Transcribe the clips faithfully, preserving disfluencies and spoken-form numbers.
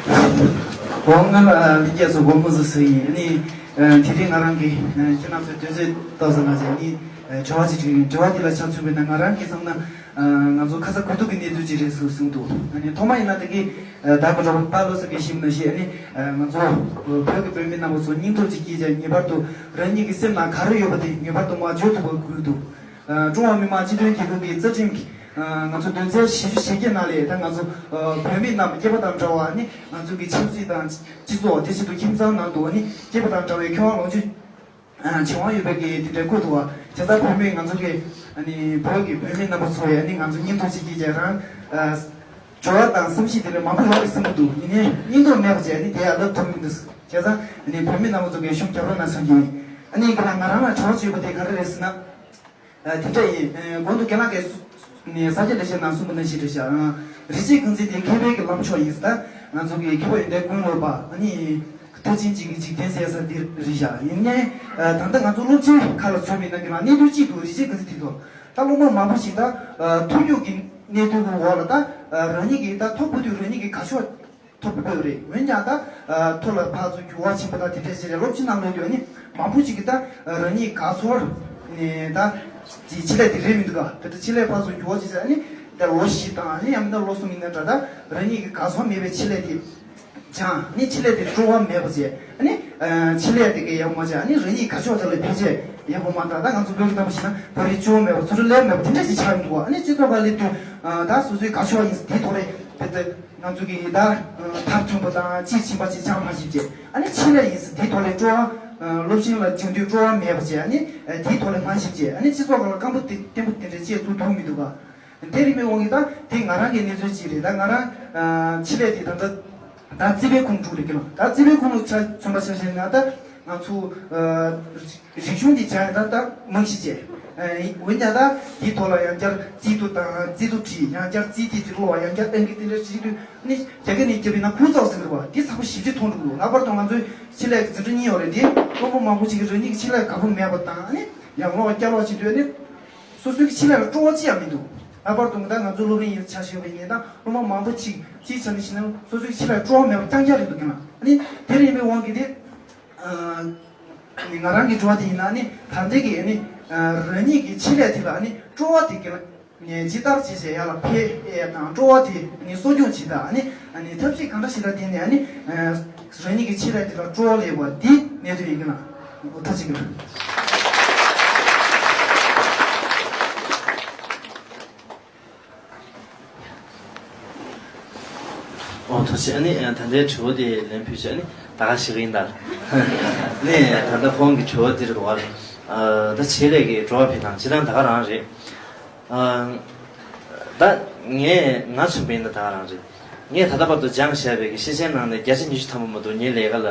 འོ་ང་ལ་ལི་རྒྱ་མཚོ་སྒོར་མོ་བཟོ་སུ་ཡིན། ཨ་ནི་དེ་རིང་ང་རང་གི་ཁྱེད་རྣམ་ཚོའི་དུས་ཚོད་ཏོག་ཙམ་ང་ཚོས་ནི་དྲི་བ་ཅིག་དྲིས་ཡིན། དྲི་བ་དེ་ལ་ཆ་མཚོན་པ་ཡིན་ན། ང་རང་གིས་བསམ་ན་ང་ཚོ་ཁ་ཚ་དགོས་གཏུགས་ཀྱི་གནས་ཚུལ་ཅིག་རེད་ཟེར་གསུངས་འདུག་ཨ་ནི་ཐོག་མ་ཡིན་ན་དེ་གི་ད་ག་རོགས་པ་བློ་བཟང་གིས་ཞུས་པ་ནང་བཞིན། ཨ་ནི་ང་ཚོ་བོད་ཀྱི་བོད་མི་རྣམ་པ་ཚོ་སྙིང་སྟོབས་ཅིག་སྐྱེས་བྱས། ངེས་པར་དུ་རང་ཉིད་ཀྱི་སེམས་ནང་ག་རེ་ཡོད་པ་དེ་ངེས་པར་དུ་མར་བརྗོད་ཐུབ་པ་དགོས་འདུག་ཀྲུང་ཧྭ་མི་དམངས་སྤྱི་མཐུན་རྒྱལ་ཁབ་ཀྱི་རྩ་ཁྲིམས་ཀྱི་ང་ཚོ་དོན་ཚན་བཞི་བཅུ་ཞེ་བརྒྱད་ནང་ལས། ད་ང་ཚོ་བོད་མི་རྣམས་སྐྱེས་པ་དང་འདྲ་བ་ནི་ང་ཚོ་གི་ཆབ་སྲིད་དང་སྤྱི་ཚོགས། དེ་བཞིན་དུ་ཁྱིམ་ཚང་ནང་དུ་ནི་སྐྱེས་པ་དང་འདྲ་བའི་ཁེ་དབང་ལོངས་སྤྱོད་བྱེད་དབང་ཡོད་པའི་གི་དེ་འདྲའི་བཀོད་འདུག་བ། བྱས་ཙང་བོད་མི་ང་ཚོ་གི་ནི་བོད་ཀྱི་བོད་མི་རྣམ་པ་ཚོ་ཡང་ནི་ང་ཚོ་སྙིང་སྟོབས་ཅིག་སྐྱེས་བྱས། རང་སྦྱོར་བ་དང་བསམ་གཞིག་དེ་འདྲ་མང་པོ་ཡོང་གི་བསམ་གྱི་འདུག་ཡིན་ནའི་སྙིང་སྟོབས་མེད་པ་བྱས་ནི་དེ་ཡང་ལབ་ཐུབ་མི་འདུག་བྱས་ཙང་ནི་བོད་མི་རྣམ་པ་ཚོ་གི་ཤུགས་རྒྱབ་རོགས་གནང་གསུང་གི་ཡིན། ཨ་ནི་གི་ལ་ང་རང་ལ་དྲི་བ་བྱེད་པ་དེ་ག་རེ་རེད་ཟེར་ན། ཨ་དེ་འདྲ་ཡིན། ཨ་གོང་དུ་རྒན་ལགས་ཀྱིས་ནས་ས་སྐྱ་བདེ་ཆེན་ནང་གསུངས་པ་ནང་བཞིན་རེད་ཤག་ཨ་རིགས་གཅིག་རྐང་འཛིན་དེ་མཁས་པའི་གི་ལམ་མཆོག་ཡིན་ཟེར། ད་ང་ཚོ་གི་མཁས་པ་ཡོན་ཏན་ཀུན་ལོག་པ། ཨ་ནི་མཐར་ཕྱིན་གཅིག་གི་འཇིག་རྟེན་ཟེར་ས་འདི་རེད་ཤག་ཡིན་ནའི་ཨ་ད་ལྟ་ང་ཚོ་སློབ་ཆེན་ཁག་ལ་མཚོན་པ་ཡིན་ན་རྒན་ལགས། གནད་དོན་གཅིག་འདུག་རིགས་གཅིག་རྐང་འཛིན་དེ་ཐོག་ད་སློབ་མ་མང་པོ་ཞིག་ད་ཨ་མཐོ་རྒྱུགས་ཀྱི་གནད་དོན་གྱི་འོག་ལ་ད་ཨ་རང་ཉིད་ཀྱི་ད་མཐོ་པོ་དུས་རང་ཉིད་ཀྱི་དགའ་ཕྱོགས་ཐོབ་དགོས་རེད། འོན་ཀྱང་ད་ཨ་མཐོ་ལ་ཕར་ཚུར་འགྱུར་བ་ཕྱིན་པ་དང་དེ་འདྲ་བྱས་ནས་སློབ་ཆེན་ནང་ལོག་དུས་ནི་མང་པོ་ཅིག་གིས་ད་ཨ་རང་ཉིད་དགའ་ཚོར་ནས་ད་ཅིག་ཆེད་ལས་དེ་རེད་མི་འདུག་ག་དེ་ལྟར་ཆེད་ལས་ཕར་ཚུར་འགྱུར་བ་བྱས་ཚེ་ནི་ད་ལོ་བཞི་དང་ནི་ཡང་མིན་ན་ལོ་གསུམ་ཡིན་ན་འདྲ། ད་རང་ཉིད་ཀྱི་དགའ་ཚོར་མེད་པའི་ཆེད་ལས་དེ་སྦྱངས་ནི་ཆེད་ལས་དེ་སྤྲོ་བ་མེད་པ་བྱས། ཨ་ནི་ཨ་ཆེད་ལས་དེ་གའི་ཡག་པོ་མ་བྱས། ཨ་ནི་རང་ཉིད་དགའ་ཕྱོགས་དེ་ལ་བེད་སྤྱད་ཡག་པོ་མ་བཏང་། ད་ང་ཚོ་བོད་ཀྱི་གཏམ་བཤད་ན་བ་རི་སྤྱོད་མེད་པ་ཚུར་ལས་མེད་པ་དེ་འདྲ་ཞིག་ཆགས་འདུག་ཨ་ནི་སྤྱི་ཚོགས་ཁག་སླེབས་དུས་ཨ་ད་སོ་སོའི་དགའ་ཕྱོགས་ཡིན་ཟེར་དེའི་ཐོག་ལས་དེ་ལྟར་ང་ཚོ་གི་ད་མཐར་ཐོན་པ་དང་དཔྱིས་ཕྱིན་པ་ཅིག་སྦྱངས་མ་ཤེས་བྱས། ཨ་ནི་ཆེད་ལས་ཡིན་ཟེར་དེའི་ཐོག་ལས་སྤྲོ་བ་ཨ་སློབ་ཆེན་ལ་སྦྱང་དུས་སྤྲོ་བ་མེད་པ་བྱས། ཨ་ནི་ཨ་དེའི་ཐོག་ལས་མ་ཤེས་བྱས། ཨ་ནི་སྤྱི་ཚོགས་ཁག་ལ་སྐམ་པོ་དེ་བརྟན་པོ་དེ་འདྲ་བྱས་ཚུར་ཐུག་མི་འདུག་ག་དེ་རིགས་མའི་དབང་གིས་ད་དེ་ང་རང་གི་གནས་ཚུལ་ཅིག་རེད། ད་ང་རང་ཨ་ཆེད་ལས་དེ་ད་ལྟ་ད་རྩིས་པའི་ཁུངས་དྲུག་རེད་ཀྱི་ལ། ད་རྩིས་པའི་ཁུངས་དྲུག་ཆ་མཚོན་པ་ཆ་བཞག་ན་ད་ང་ཚོ་ཨ་རིག་གཞུང་འདི་སྦྱངས་ཡ་ད་ད་རྨང་གཞི་བྱས། ཨ་འོན་ཀྱང་ད་དེའི་ཐོག་ལ་ཡང་བསྐྱར་རྩིས་ཐོ་དང་རྩིས་ཐོ་བྲིས། ཡང་བསྐྱར་རྩིས་ཐིག་དེ་ཀློག་པ། ཡང་བསྐྱར་ཨང་ཀི་དེ་འདྲ་བྲིས་དུས་ནི་རྒྱ་སྐད་ནས་བརྒྱབ་ཡིན་ན་ཁུངས་བཙག་ཟེར་གི་རེད་པ། དེ་ཚ་པོ་ཞེ་པོ་ཅིག་མཐོང་འགྲོ་གི་འདུག་ལྷག་པར་དུ་ང་ཚོའི་ཆེད་ལས་ཀྱི་འཛིན་གྲྭ་གཉིས་ཡོད་རེད། དེ་སློབ་མ་མང་པོ་ཅིག་གིས་རང་ཉིད་ཀྱི་ཆེད་ལས་དགའ་པོ་མེད་པ་དང་། ཨ་ནི་ཡང་ཀློག་པ་བསྐྱར་ཀློག་བྱེད་དུས་ནི་སོ་སོའི་ཆེད་ལས་ལ་སྤྲོ་བ་ཅི་ཡང་མི་འདུག་ལྷག་པར་དུ་ད་ང་ཚོ་སློབ་གླིང་ཡིན་ཆ་བཞག་པ་ཡིན་ན། ད་སློབ་མ་མང་པོ་ཅིག་ཅིའི་ཆ་ནས་ཞེ་ན་སོ་སོའི་ཆེད་ལས་སྤྲོ་བ་མེད་པ་རྐྱང་རྐྱང་རེད་འདུག་ཀྱི་ལ། ཨ་ནི་དེ་རེད་པའི་དབང་གིས་དེ་ཨ་ནི་ང་རང་གི་དྲི་བ་དེ་ཡིན་ན། ཨ་ནི་ད་ལྟའི་གི་ཨ་ནི་ཨ་རང་ཉིད་ཀྱི་ཆེད་ལས་དེ་ལ་ཨ་ནི་སྤྲོ་བ་དེ་ཀྱི་ལ་ནས་ཇི་ལྟར་བྱས་བྱས་ཡར་ལ་འཕེལ་ཡས་དང་། སྤྲོ་བ་དེ་ནི་གསོ་སྐྱོང་བྱེད་ད། ཨ་ནི་ཨ་ནི་ཐབས་ཤེས་གང་འདྲ་ཞིག་ལ་བརྟེན་ནས་ཨ་ནི་ཨ་རང་ཉིད་ཀྱི་ཆེད་ལས་དེ་ལ་སྤྲོ་བ་སླེབས་པ་དེ་གནད་དོན་ཡིན་གྱི་ལ། འོ་ད་ཅིག་གི་ལ། ཨོ་ཐུགས་རྗེ་ཆེ། ཨ་ནི་ད་ལྟའི་དྲི་བ་དེ་ལན་ཕུལ་ཆེད་ཨ་ནི་ད་ག་ཞིག་ཡིན་ད། ནི་ད་ལྟ་ཁོང་གི་དྲི་བ་དེ་རེད་བ། ད་ཆེད་ལས་ཀྱི་སྤྲོ་བ་འཕེལ་སྟངས་སྤྱིར་བཏང་ད་ག་རང་རེད། ད་ངས་ང་མཚོན་པ་ཡིན་ན་ད་ག་རང་རེད། ངས་ད་ལྟ་བར་དུ་སྦྱངས་བཞག་པའི་གི་ཤེས་བྱའི་ནང་ནས་བརྒྱ་ཆ་ཉི་ཤུ་ཐམ་པ་མ་གཏོགས་ངའི་ལས་ཀ་ལ་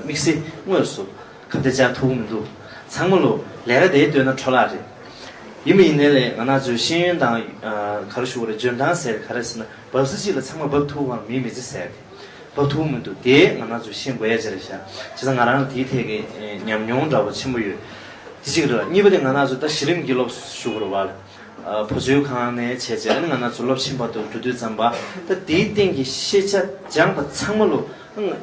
དམིགས་བསལ་དངོས་སུ་ཁ་གཏད་བཅག་ཐུབ་ཀྱི་མི་འདུག་ཚང་མ་ལོ་ལས་ཀ་དེའི་སྟོད་ན་འཕྲོ་བརླག་རེད། ཡིན་པ་ཡིན་ནའི་ལས་ང་རང་ཚོའི་ཤེས་ཡོན་དང་ཨ་ག་རེ་ཞུ་དགོས་རེད། འཇོན་ཐང་ཟེར་ག་རེ་ཟེར་ན། འབབ་ས་གཅིག་ལ་ཚང་མ་འབབ་ཐུབ་པའང་མིའི་མི་ཚེ་ཟེར་གི་འབབ་ཐུབ་མི་འདུག་དེ་ང་རང་ཚོས་ཤེས་དགོས་ཡ་ཅིག་རེད་ཤག་བྱས་ཙང་ང་རང་ལ་དེའི་ཐད་ཀྱི་ཨེ་ཉམས་མྱོང་འདྲ་པོ་ཆེན་པོ་ཡོད། དེ་གཅིག་རེད། གཉིས་པ་དེ་ང་རང་ཚོ་ད་གཞི་རིམ་གྱི་སློབ་གསོ་ཞུ་དགོས་རེད་བ། ཨ་བུ་བཟོའི་ཁང་ནས་བྱས་བྱས་ཨ་ནི་ང་རང་ཚོ་སློབ་ཆེན་བར་དུ་འགྲོ་དུས་ཙམ་པ། ད་དེའི་སྟེང་གི་ཤེས་བྱ་སྦྱངས་པ་ཚང་མ་ལོ་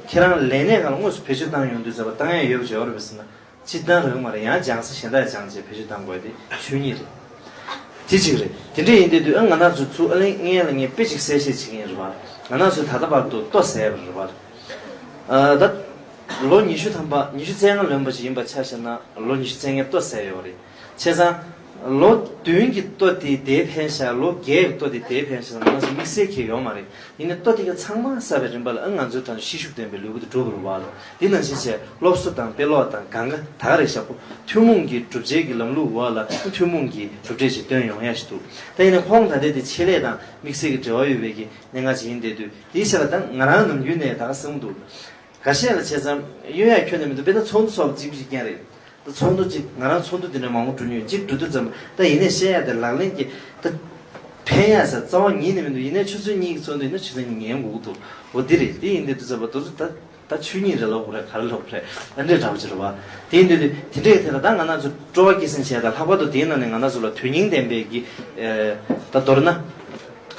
ཁྱེད་རང་ལས་གནས་སྒང་ལ་དངོས་སུ་བེད་སྤྱོད་བཏང་ཡོང་དུས་ཙམ་པ་བཏང་ཡ་ཡོད་པ་ཅིག་ཡོད་རེད་པས་ཟེར་ན། སྤྱིར་བཏང་རག་མ་རེད། ཡང་སྦྱང་ས་གཞན་དག་སྦྱངས་བྱས་བེད་སྤྱོད་གཏང་དགོས་དེ་ཆོས་ཉིད་རེད། དེ་གཅིག་རེད། དེ་འདྲ་ཡིན་དུས་དུས་ཨ་ང་རང་ཚོ་ཚུར་ཨ་ལན་ངས་ལ་ངས་དཔེ་ཅིག་གསལ་བཤད་བྱེད་ཀྱི་ཡིན་རེད་བ། ང་རང་ཚོས་ད་ལྟ་བར་དུ་ལྟོ་ཟས་པ་རེད་བ། ཨ་ད་ལོ་ཉི་ཤུ་ཐམ་པ་ཉི་ཤུ་རྩ་ལྔ་ལོན་པ་ཞིག་ཡིན་པ་ཆ་བཞག་ན་ལོ་ཉི་ཤུ་རྩ་ལྔའི་ལྟོ་ཟས་ཡོད་རེད། བྱས་ཙང་ལོ་བདུན་གྱི་ལྟོ་དེ་དེ་ཕན་ཤག་ལོ་བརྒྱད་ཀྱི་ལྟོ་དེ་དེ་ཕན་ཤག་ང་རང་ཚོ་དམིགས་བསལ་གྱི་ཡོད་མ་རེད། ཡིན་ནའི་ལྟོ་དེ་ག་ཚང་མ་བསགས་པའི་རིམ་པ་ལ་ཨ་ང་ཚོའི་དང་ཤེས་ཤུགས་ལྡན་པའི་ལུས་པོ་དེ་འགྲོ་དགོས་རེད་བ། དེ་ནང་བཞིན་བྱས་སློབ་གསོ་དང་དཔེ་ཀློག་དང་གང་ག་ད་ག་རེད་ཤག་ཁོ་ཐུན་མོང་གི་གྲུབ་འབྲས་ཀྱི་ལམ་ལུགས་འོག་ལ་ཐུན་མོང་གི་གྲུབ་འབྲས་ཅིག་སྟོན་ཡོང་ཡ་ཞིག་འདུག་ད་ཡིན་ནའི་ཁོང་ད་ལྟའི་དེ་ཆེད་ལས་དང་དམིགས་བསལ་གྱི་འབྲེལ་བ་ཡོད་པའི་གི་གནད་འགག་ཅིག་ཡིན་བསྡད་དུས། དེའི་ཆ་ལ་ད་ང་རང་ནམ་རྒྱུན་ནས་ད་ག་བསམ་འདུག་འགའ་ཤས་ལ་བྱས་ཙང་གཡོལ་ཡ་ཁྱོན་ནས་མི་འདུག་དཔེར་ན་ཚོགས་འདུ་སོགས་གཅིག་པུ་ཅིག་རྐྱང་རེད། ད་ཚོགས་འདུ་གཅིག་ང་རང་ཚོགས་འདུ་དེ་འདྲ་མང་པོ་འགྲོ་མྱོང་། གཅིག་འགྲོ་དུས་ཙམ་ད་ཡིན་ནའི་བཤད་ཡ་དེ་ལག་ལེན་གྱི་ད་ཕན་ཡ་ས་རྩ་བ་ཉིད་ནས་མི་འདུག་ཡིན་ནའི་ཆུ་ཚོད་གཉིས་ཀྱི་ཚོགས་འདུ་ཡིན་ན་ཆུ་ཚོད་གཉིས་ཉན་དགོས་ཀྱི་འདུག་འོ་འདི་རེད། དེ་ཡིན་དུས་དུས་ཙམ་པ་དུ་ཚོད་ད་ད་ཆོས་ཉིད་རེད་ལབ་དགོས་རེད། ག་རེ་ལབ་དགོས་རེད། ཨ་འདྲས་འདྲ་པོ་ཅིག་རེད་བ། དེ་ཡིན་དུས་དེ་འདྲས་དེ་ལ་ད་ང་རང་ཚོ་སྤྲོ་བ་སྐྱེད་སྲིང་བྱས་ད་ལྷག་པར་དུ་དེའི་ནང་ནས་ང་རང་ཚོ་ལ་དོན་སྙིང་ལྡན་པའི་གི་ད་མདོར་ན།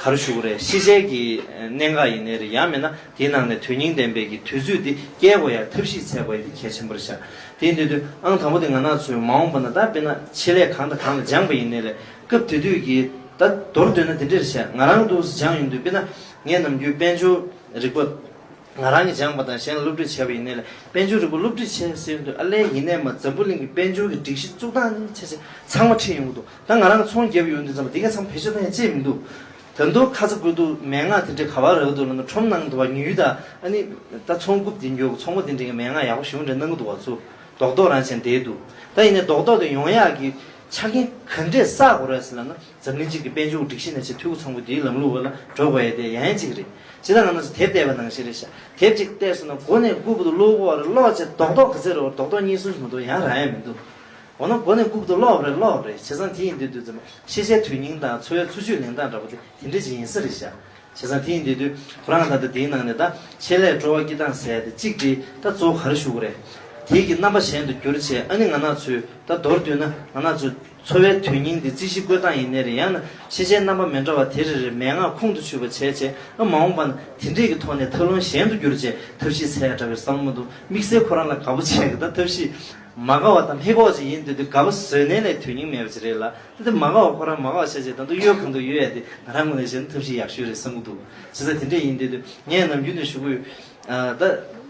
ག་རེ་ཞུ་དགོས་རེད། ཤེས་བྱའི་གི་གནད་འགག་ཡིན་ནའི་རེད། ཡང་མིན་ན་དེའི་ནང་ནས་དོན་སྙིང་ལྡན་པའི་གི་དུས་ཚོད་འདི་སྐྱེལ་དགོས་ཡ་ཐབས་ཤེས་བྱས་དགོས་ཡ་འདི་གལ་ཆེན་པོ་རེད་ཤག་དེ་ཡིན་དུས་དུས་ཨང་དང་པོ་དེ་ང་རང་ཚོའི་མ་འོངས་པ་ན་ད་དཔེར་ན་ཆེད་ལས་གང་དང་གང་ལ་སྦྱངས་པ་ཡིན་ནའི་རེད། སྐབས་དེ་དུས་ཀྱི་ད་མདོར་བསྡུས་ན་དེ་འདྲ་རེད་ཤག་ང་རང་འདུག་སེ་སྦྱངས་ཡོང་དུས་དཔེར་ན་ངས་ནམ་རྒྱུན་དཔལ་འབྱོར་རིག་པ་ང་རང་གིས་སྦྱངས་པ་དང་གཞན་ལ་སློབ་ཁྲིད་བྱས་པ་ཡིན་ནའི་ལས་དཔལ་འབྱོར་རིག་པ་སློབ་ཁྲིད་བྱས་ཟེར་དུས་ཨ་ལས་ཡིན་ནའི་མ་འཛམ་བུ་གླིང་གི་དཔལ་འབྱོར་གྱི་སྒྲིག་གཞི་བཙུགས་སྟངས་ནི་ཆ་ཆེ་ཚང་མ་ཁྲིད་ཡོང་གི་འདུག་ད་ང་རང་གི་ཚོང་བརྒྱབ་ཡོང་དུས་ཙམ་པ་དེ་ག་ཚང་བེད་སྤྱོད་བཏང་ཡ་ཅེས་མི་འདུག་ད་དུང་ཁ་ཚ་དགོས་འདུག་མན་ངག་དེ་འདྲའི་ག་བ་རག་འདུག་ལབ་ན་ཁྲོམ་ནང་དུ་བ་ཉུལ་ད་ཨ་ནི་ད་ཚོང་འགུག་དེ་འགྱོ་ཚོང་པ་དེ་འདྲའི་མན་ངག་ཡག་པོ་ཞེ་པོ་འདྲ་གནང་གི་འདུག་བ་ཚུར་རྡོག་རྡོག་རང་བྱས་བསྡད་འདུག་ད་ཡིན་ནའི་རྡོག་རྡོག་དེ་ཡོང་ཡག་གི་ཆ་རྐྱེན་ག་འདྲས་བསགས་དགོས་རེད་ཟེར་ལབ་ན། འཛམ་གླིང་སྤྱི་གི་དཔལ་འབྱོར་སྒྲིག་གཞི་ནང་བཞིན་འཐུས་སྒོ་ཚང་པོ་འདིའི་ལམ་ལུགས་འོག་ལ་འགྲོ་དགོས་ཡ་དེ་ཡང་ཡང་གཅིག་རེད། ཇི་ལྟར་ང་རང་ཚོ་དེབ་བལྟས་པ་ནང་བཞིན་རེད་ཤག་དེབ་ཅིག་བལྟས་སོང་ན་མགོ་ནས་མགུ་བར་དུ་ཀློག་དགོས་པ་རེད། ཀློག་བྱས་རྡོག་རྡོག་ག་ཚོད་རེད་བ། རྡོག་རྡོག་གཉིས་གསུམ་ཞིག་མ་གཏོགས་ཡང་རག་ཡ་མི་འདུག་འོ་ན་མགོ་ནས་མགུ་བར་དུ་ཀློག་པ་རེད། ཀློག་པ་རེད། བྱས་ཙང་དེ་ཡིན་དུས་དུས་ཙམ་ཤེས་བྱའི་དོན་སྙིང་དང་འཚོ་བའི་འཚོ་བཅུད་ལེན་སྟངས་འདྲ་པོ་དེ་དེ་འདྲ་ཅིག་ཡིན་ས་རེད་ཤག་བྱས་ཙང་དེ་ཡིན་དུས་དུས་ཁོ་རང་ད་ལྟ་དེའི་ནང་ནས་ད་ཆེད་ལས་སྤྲོ་བ་སྐྱེད་སྟངས་ཟེར་ཡ་དེ་གཅིག་དེ་ད་གཙོ་བོ་ག་རེ་ཞུ་དགོས་རེད། དེའི་གི་རྣམ་པ་གཞན་དུ་བསྒྱུར་བྱས་ཨ་ནི་ང་རང་ཚོའི་ད་མདོར་བསྡུས་ན་ང་རང་ཚོའི་འཚོ་བའི་དོན་སྙིང་དེ་རྩིས་གཞི་བཀོད་སྟངས་ཡིན་ནའི་རེད། ཡང་ན་ཤེས་བྱའི་རྣམ་པ་མི་འདྲ་བ་དེ་རེ་རེ་མན་ངག་ཁོང་དུ་ཆུད་པ་བྱས་བྱས་ཨ་མ་འོངས་པ་ན་དེ་འདྲས་ཀྱི་ཐོག་ནས་ཐབས་ལམ་གཞན་དུ་བསྒྱུར་བྱས་ཐབས་ཤེས་འཚོལ་ཡ་འདྲ་བའི་བསམ་བློ་མི་འདུག་དམིགས་བསལ་ཁོ་རང་ལ་དགའ་པོ་བྱས་གི་ད་ཐབས་ཤེས་མ་དགའ་བ་དང་མི་དགའ་བ་ཅིག་ཡིན་དུས་དུས་དགའ་པོ་བཟོས་ནའི་ལས་དོན་སྙིང་མེད་པ་ཅིག་རེད་ལ། ད་དེ་མ་དགའ་བ་ཁོ་རང་མ་དགའ་བ་བྱས་བྱས་ད་དུང་གཡོལ་གང་དུ་གཡོལ་ཡ་དེ་ང་རང་ངོས་ནས་བཤད་ན་ཐབས་ཤེས་ཡག་ཤོས་རེད་བསམ་གི་འདུག་བྱས་ཙང་དེ་འདྲས་ཡིན་དུས་དུས་ངས་ནམ་རྒྱུན་ནས་ཞུ་གི་ཡོད། ཨ་ད་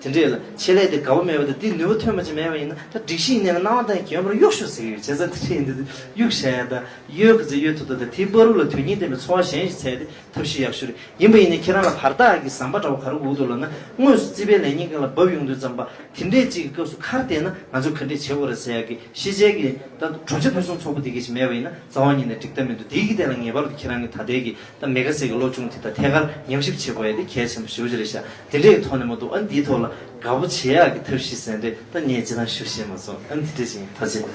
དེ་འདྲས་ལ་ཆེད་ལས་དེ་དགའ་པོ་མེད་པ་དང་དེ་ནུས་པ་ཐོན་པ་ཅིག་མེད་པ་ཡིན་ན་ད་སྒྲིག་གཞི་ཡིན་ནའི་ལ་སྣང་བ་དང་གྱོན་པར་གཡོག་ཤོག་ཟེར་གི་ཡོད། བྱས་ཙང་དེ་འདྲས་ཡིན་དུས་དུས་གཡུག་བྱས་ཡ་ད་གཡོལ་གི་ཚེ་གཡོལ་ཐུབ་ད་ད་དེའི་བར་དུ་ལ་དོན་སྙིང་ལྡན་པའི་འཚོ་བ་གཞན་ཞིག་བཙལ་ཏེ་ཐབས་ཤེས་ཡག་ཤོས་རེད། ཡིན་པ་ཡིན་ནའི་ཁྱེད་རང་ལ་བར་ཐག་གི་ཟམ་པ་འདྲ་བོ་ག་རེ་འུག་འདུག་ལབ་ན། དངོས་སུ་རྩིས་པའི་ལས་གཉེར་མཁན་ལ་བབས་ཡོང་དུས་ཙམ་པ་དེ་འདྲས་ཅིག་གི་སྐབས་སུ་ཁར་བསྡད་ན་ང་ཚོས་ག་འདྲས་བྱེད་དགོས་རེད་ཟེར་ཡག་གི་ཤེས་བྱའི་གི་ད་གྲུབ་ཆ་ཕུན་སུམ་ཚོགས་པོ་དེ་གི་ཞིག་མེད་པ་ཡིན་ན་རྩ་བ་ཉིད་ནས་འགྲིག་ཐབས་མི་འདུག་དེའི་གི་ཐད་ལ་ངེས་པར་དུ་ཁྱེད་རང་གི་ད་ལྟའི་གི་ད་མེ་ཁ་སེ་གི་སློབ་སྦྱོང་དེ་ད་ཐད་ཀར་ཉམས་ཞིབ་བྱེད་དགོས་ཡ་དེ་གལ་ཆེན་པོ་ཞེ་པོ་ཅིག་རེད་ཤག་དེ་འདྲས་ཀྱི་ཐོག་ནས་མ་གཏོགས་ཨ་ནི་འདིའི་ཐོག་ལ་དགའ་པོ་བྱེད་ཡག་གི་ཐབས་ཤེས་ཟེར་འདྲས་ད་ངས་ཅི་ཐང་ཞུ་ཤེས་མ་སོང་། ཨ་ནི་དེ་འདྲས་ཅིག་ཡིན། ཐུགས་རྗེ་ཆེ།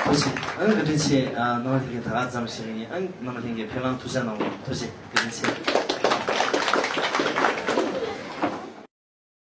ཐུགས་རྗེ་ཆེ། ཨ་ནི་བཀའ་དྲིན་ཆེ། ཨ་རྣམ་པ་ལྷན་རྒྱས་ད་ག་ཙམ་ཞིག་ཡིན། ཨ་ནི་རྣམ་པ་ལྷན་རྒྱས་ཕེབས་ལམ་ཐུགས་ཆ་གནང་བ་ཐུགས་རྗེ་བཀའ་དྲིན་ཆེ།